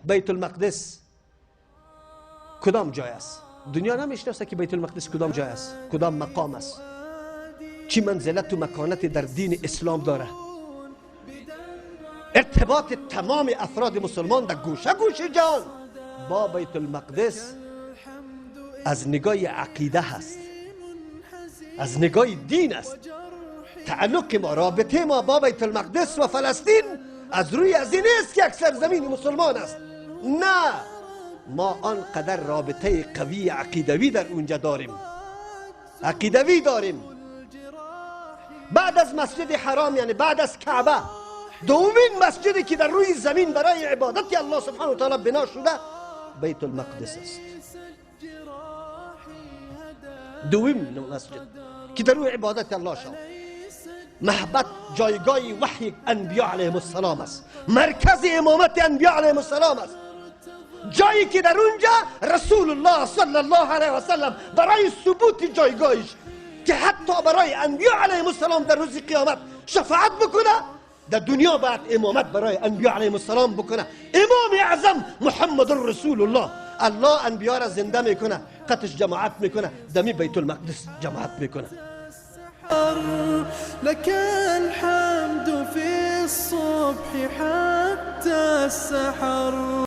بیت المقدس کدام جای است. دنیا نمیشناسه که بیت المقدس کدام جای است، کدام مقام است، چی منزلت و مکانت در دین اسلام داره. ارتباط تمام افراد مسلمان در گوشه گوشه جهان با بیت المقدس از نگاه عقیده هست، از نگاه دین است. تعلق ما، رابطه ما با بیت المقدس و فلسطین از روی از این است که یک سرزمین مسلمان است. نه، ما آنقدر رابطه قوی عقیدوی در اونجا داریم، عقیدوی داریم. بعد از مسجد حرام، یعنی بعد از کعبه، دومین مسجدی که در روی زمین برای عبادت الله سبحانه و تعالی بنا شده بیت المقدس است. دومین مسجد که در روی عبادت الله شد. محبت جایگاه وحی انبیاء علیهم السلام است، مرکز امامت انبیاء علیهم السلام است، جایی که در اونجا رسول الله صلی الله علیه و سلم برای ثبوت جایگاهش که حتی برای انبیاء علیهم السلام در روز قیامت شفاعت بکنه، در دنیا باید امامت برای انبیاء علیهم السلام بکنه. امام اعظم محمد رسول الله، الله انبیاء را زنده میکنه، قطش جماعت میکنه، دمی بیت المقدس جماعت میکنه. لك الحمد في الصبح حتى السحر.